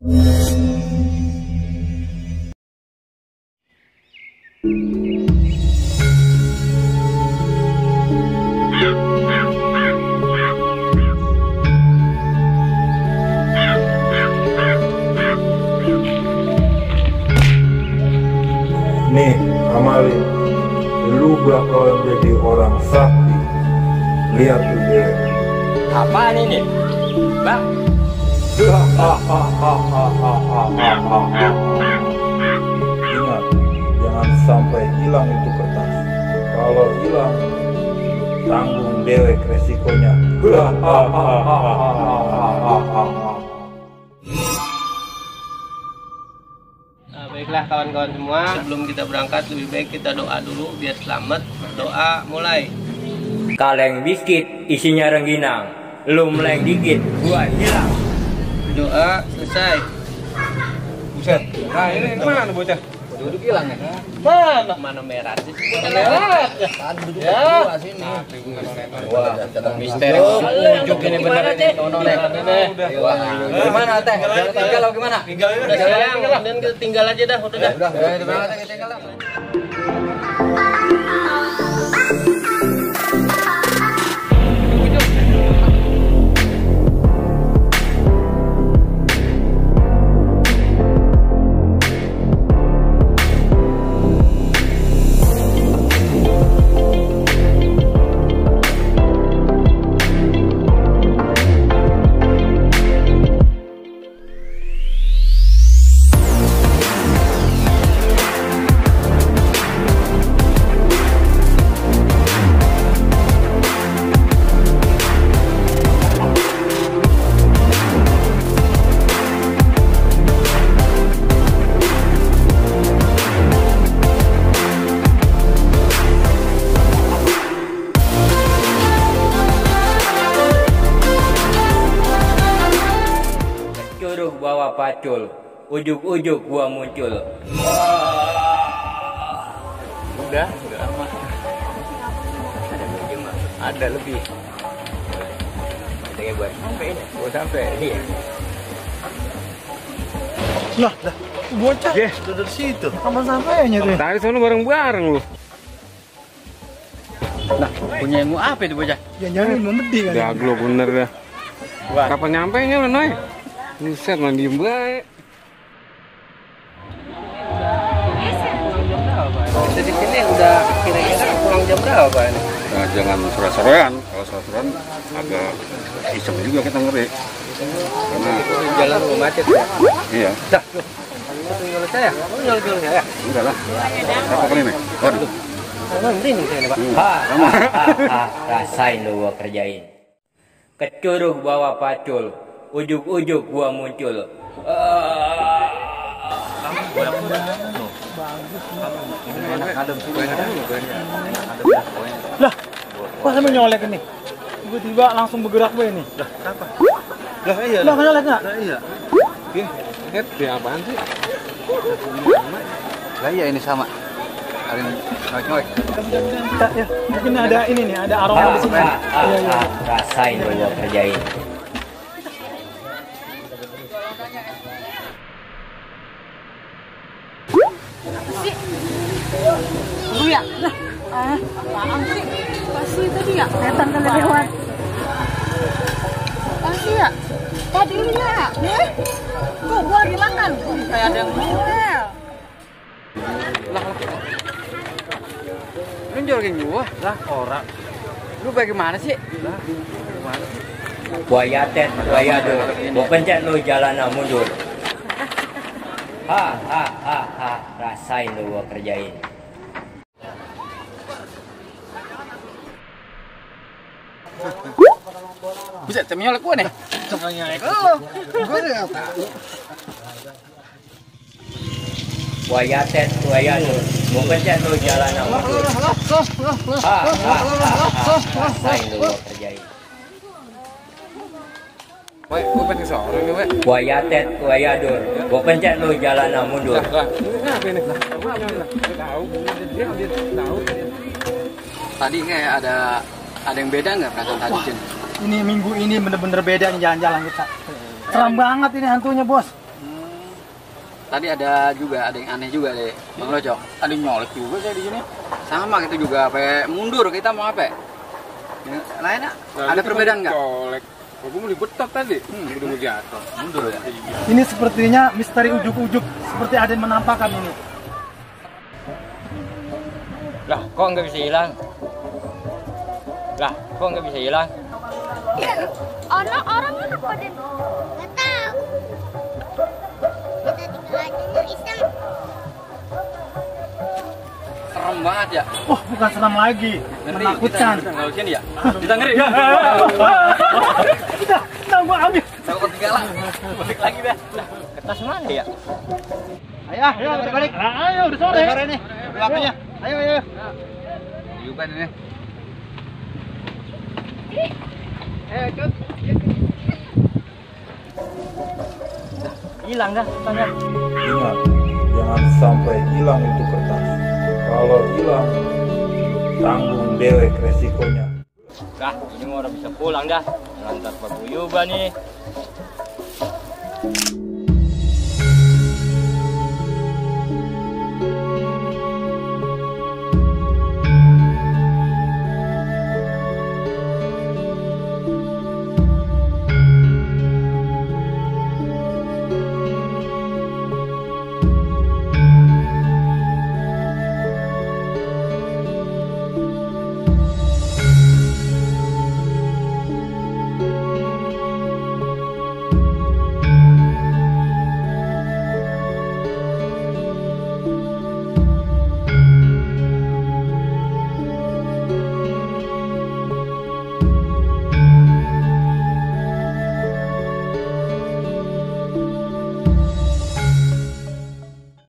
Nih, Amalin, lu bakal jadi orang sakti. Lihat tuh dia. Apaan ini? Bang? Ingat, jangan sampai hilang itu kertas. Kalau hilang, tanggung dewek resikonya. Nah, baiklah kawan-kawan semua, sebelum kita berangkat lebih baik kita doa dulu biar selamat. Doa mulai. Kaleng biskuit isinya rengginang, lu meleng dikit gua hilang. Doa selesai. Buset. Nah, ini kemana bocah? Duduk hilang ya? Mana merah sih? Merah. Ya. Sini. Wah, misteri. Ujuk ini bener ini. Wah, gimana teh? Tinggal atau gimana? Tinggal sayang, kemudian kita tinggal aja dah, udah dah. Udah, kita tinggal. Curug bawa pacul, ujuk-ujuk gua muncul. Udah lama. Ada lebih. Ada buat sampai ini. Buat sampai ini. Lah, bocah. Udah dari situ. Kapan sampainya tuh? Tadi sono bareng-bareng lu. Nah, punya ilmu apa itu bocah? Jangan ilmu medi kan. Jaglo bener dah. Kapan nyampainya lu, Noy? Buset, mandi baik. Jadi sini udah kira-kira pulang jam berapa ini? Nah, jangan sore-sorean. Kalau sore-sorean agak iseng juga kita ngeri. Karena Jalan lu macet ya? iya. Dah, tinggal saya. Kamu nyolong saya? Enggak lah. Apa kali nih? Waduh. Emang merinding saya nih, Pak. Rasain lu gua kerjain. Kecurug bawa pacul, ujuk-ujuk gua muncul. Lah, kok sampai nyolek ini? Tiba-tiba langsung bergerak gue ini. Lah, apa? Lah iya. Lah, nyolek nggak? Lah iya. Ini apaan sih? Lah iya ini sama. Ada nyolek. Ya, mungkin ada ini nih, ada aroma di sini. Iya. Rasain lu gua kerjain. Lu ya? Lah, apaan sih? Pasti tadi ya? Kelihatan kali lewat. Pasti ya? Tadi lihat, nih. Tuh, gua lagi makan. Kayak ada yang ngomel. Lu jorokin gua? Lah orang. Lu bagaimana sih? Lah, gimana? Buaya tet, buaya dur. Gua pencet lu jalanan mundur. Rasain lu gua kerjain. Bisa nyolek gua nih. Nyolek lu. Gua udah tahu. Buaya tet, buaya dur. Gua pencet lu jalanan mundur. Rasain lu gua kerjain. Woi, gua pengen sore nih, woi. Buaya tet, buaya dur. Gua pencet lu jalanan mundur. Lah, ini apa ini? Tahu, dia tahu. Tadi kayak ada yang beda nggak perasaan tadi, Cin? Ini minggu ini bener-bener beda nih jalan-jalan kita. Seram banget ini hantunya, Bos. tadi ada yang aneh juga deh, Bang Locok. Ada yang nyolek juga saya di sini. Sama gitu juga, apa mundur kita mau apa? Lainnya ada perbedaan nggak? Colek. Aku mau dibetot tadi. Udah mau jatuh. Mundur ya. Ini sepertinya misteri ujuk-ujuk, seperti ada yang menampakkan ini. Lah, kok nggak bisa hilang? Lah, kok nggak bisa hilang? Orang-orang mana pada nggak tahu. Kita tinggal aja nyari iseng. Serem banget ya. Wah, bukan seram lagi, menakutkan. Nggak usah ya. Kita ngeri. Kita gua ambil. Saya ketinggalan. Balik lagi dah. Kertas mana ya? Ayo, balik. Ayo, udah sore. Sore nih. Waktunya. Ayo. Juga ini. Hilang dah, tanya. Ingat, jangan sampai hilang itu kertas. Kalau hilang, tanggung dewek resikonya. Dah, ini mau orang bisa pulang dah. Lantar paguyuban nih.